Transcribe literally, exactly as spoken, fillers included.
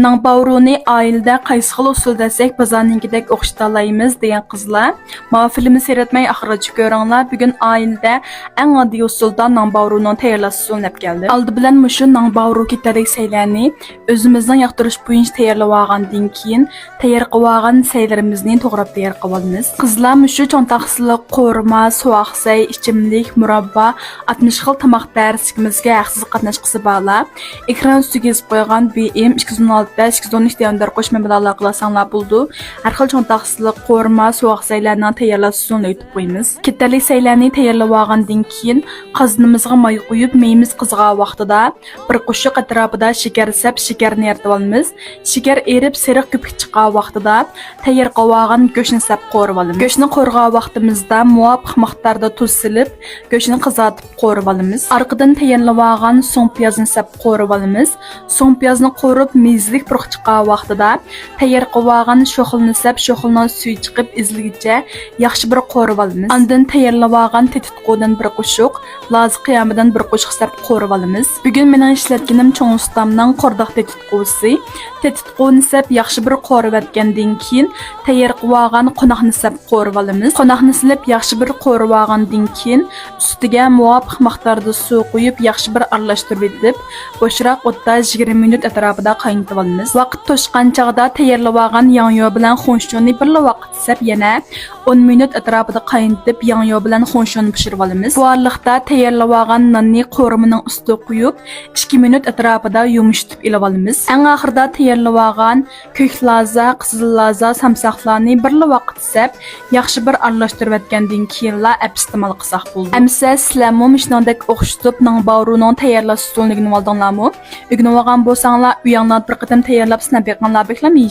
ناڭ باۋرۇنى ئائىلىدە قايسى خىل ئۇسۇلدا ئەتسەك بازارنىڭكىدەك ئوخشىتالايمىز دېگەن قىزلار، ماۋۇ فىلىمنى سەيرەتمەي ئاخىرغىچە كۆرۈڭلار. بۈگۈن ئائىلىدە ئەڭ ئاددىي ئۇسۇلدا ناڭ باۋرۇنىڭ تەييارلاش ئۇسۇلىنى ئەپ كەلدىم. ئالدى بىلەن مۇشۇ ناڭ باۋرۇ كېتەرلىك سەيلەرنى ئۆزىمىزنىڭ ياقتۇرۇش بويىچە تەييارلىۋالغاندىن كېيىن، تەييار قىلىۋالغان سەيلىرىمىزنى توغراپ تەييار قىلىۋالىمىز. قىزلار مۇشۇ چوڭ تاخسىلىق قورۇما، سۇۋاقسەي، ئىچىملىك، مۇراببا، ئاتمىش خىل تاماق دەرسلىكىمىزگە ھەقسىز قاتناشقۇسى بارلار ئېكران ئۈستىگە يېزىپ قويغان بىئېم ئىككى يۈز ئون ئالتە، ئىككى يۈز ئون ئۈچ دېگەن دەرقوش مەنبىلەرنى ئارقىلىق ئالالايسىڭلار بولىدۇ. ھەر خىل چوڭ تاخسىلىق قورۇما، سۇۋاقسەيلەرنىڭ تەييارلاش ئۇسۇلىنى ئۆتۈپ قويىمىز. كېتەرلىك سەيلەرنى تەييارلىۋالغاندىن كېيىن، قازىنىمىزغا ماي قۇيۇپ، مېيىمىز قىزىغان ۋاقتىدا، بىر قوشۇق ئەتراپىدا شېكەر سەپ، شېكەرنى ئېرىتىۋالىمىز. شېكەر ئېرىپ، سېرىق كۆپۈك چىققان ۋاقتىدا، تەييار قىلىۋالغان گۆشنى سەپ قورۇۋالىمىز. گۆشنى قورۇغان ۋاقتىمىزدا مۇۋاپىق مىقداردا تۇز سېلىپ، گۆشنى قىزارتىپ قورۇۋالىمىز. ئارقىدىن تەييارلىۋالغان سوڭ پىيازنى سەپ قورۇۋالىمىز. سوڭ پىيازنى قورۇپ، مېزىلىك پۇرىقى چىققان ۋاقتىدا، تەييار قىلىۋالغان شوخلىنى سەپ، شوخلىنىڭ سۈيى چىقىپ ئېزىلگىچە ياخشى بىر قورۇۋالىمىز. ئاندىن تەييارلىۋالغان تېتىتقۇدىن بىر قوشۇق، لازا قىيامىدىن بىر قوشۇق سەپ قورۇۋالىمىز. بۈگۈن مېنىڭ ئىشلەتكىنىم چوڭ ئۇستامنىڭ قورداق تېتىتقۇسى. تېتىتقۇنى سەپ ياخشى بىر قورۇۋەتكەندىن كېيىن، تەييار قىلىۋالغان قوناقنى سەپ قورۇۋالىمىز. قوناقنى سېلىپ ياخشى بىر قورۇۋالغاندىن كېيىن، ئۈستىگە مۇۋاپىق مىقداردا سۇ قۇيۇپ، ياخشى بىر ئارىلاشتۇرۇۋېتىپ، بوشراق ئوتتا يىگىرمە مىنۇت ئەتراپىدا قاينىتىۋالىمىز. ۋاقىت توشقان چاغدا تەييارلىۋالغان ياڭيۇ بىلەن خۇڭشۇنى بىرلا ۋاقىت سەپ يەنە ئون مىنۇت ئەتراپىدا قاينىتىپ، ياڭيۇ بىلەن خۇڭشۇنى پىشۇرۇۋالىمىز. بۇ ئارىلىقتا تەييارلىۋالغان ناننى قورۇمىنىڭ ئۈستىگە قۇيۇپ، ئىككى مىنۇت ئەتراپىدا يۇمشىتىپ ئېلىۋالىمىز. ئەڭ ئاخىرىدا تەييارلىۋالغان كۆك لازا، قىزىل لازا، سامساقلارنى بىرلا ۋاقىت سەپ، ياخشى بىر ئارىلاشتۇرۇۋەتكەندىن كېيىنلا ئەپ ئىستېمال قىلساق بولىدۇ. ئەمىسە سىلەرمۇ مۇشۇنىڭدەك ئوخشىتىپ ناڭ باۋرۇنىڭ تەييارلاش ئۇسۇلىنى ئۆگىنىۋالدىڭلارمۇ؟ ئۆگىنىۋالغان بولساڭلار، ئۆيۈڭلاردا بىر قېتىم تەييارلاپ سىناپ بېقىڭلار، بەكلا مېيىش